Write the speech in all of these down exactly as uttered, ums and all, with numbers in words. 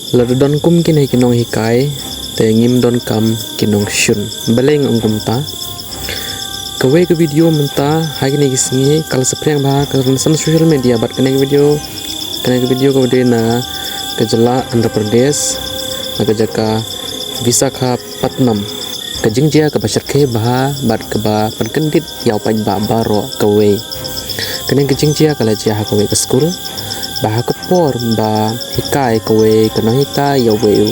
Lada don kum kine ki nonghikai te ngim don kam ki nongshun. Balei nga ong kumta? Kawei ka video mynta ha kine ki sngi ka la saphriang bha ka rynsan social media bad kane ka video, kane ka video ka video na ka jylla Andhra Pradesh, na ka jaka Visakhapatnam. Ka jingjia kaba shyrkhei bha bad kaba pynkyndit ïa u paidbah baroh kawei. Kane ka jingjia ka la jia ha kawei ka skul, ba ha ka por ba hikai kawei ka nonghikai ïa uwei u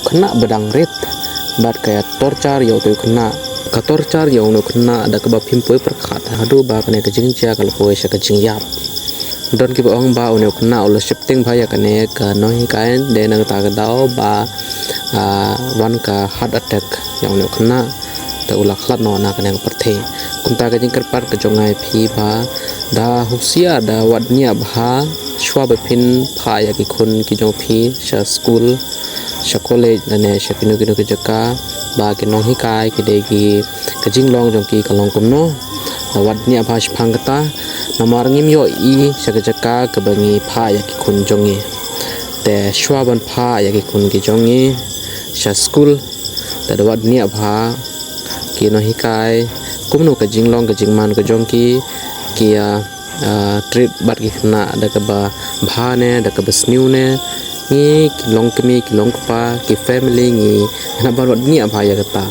khynnah ba dang rit, bad ka ïa torture ïa uwei u khynnah. Ka torture ïa uwei u khynnah da kaba phim poi pyrkhat haduh ba kane ka jingjia ka la poi sha ka jingïap. Don kiba ong ba une u khynnah u la sheptieng bha ïa kane ka nonghikai, dei na kata ka daw ba, ah, wan ka heart attack ïa une u khynnah, te u la khlad noh na kane ka pyrthei. Kumta ka jingkyrpad ka jong nga ïa phi ba da husiar, da wad ñiah bha, shwa ba phin phah ïa ki khun ki jong phi sha skul, sha college lane sha kino kino ki jaka, ba ki nonghikai ki dei ki, ka jinglong jong ki ka long kumno. Da wad ñiah bha shaphang kata, namar ngim ïohi sha ka jaka kaba ngi phah ïa ki khun jong ngi. Te shwa ban phah ïa ki khun ki jong ngi sha skul, te da wad ñiah bha ki nonghikai kumno ka jinglong ka jingman ka jong ki, ki ïa, ah, treat bad ki khynnah da kaba bha ne da kaba sniew ne. Ngi ki long kmie ki long kpa ki family ngi hap ban wad ñiah bha ïa kata.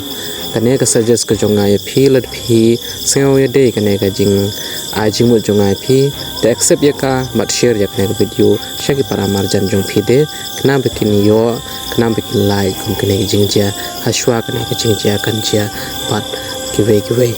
Kane ka suggest ka jong nga ïa phi, lada phi sngew ïadei kane ka jingai jingmut jong nga ïa phi, te accept ïa ka bad share ïa kane ka video sha ki para marjan jong phi de, khnang ba kin ïoh, khnang ba kin lait kum kane ka jingjia, hashwa kane ka jingjia kan jia bad kiwei kiwei.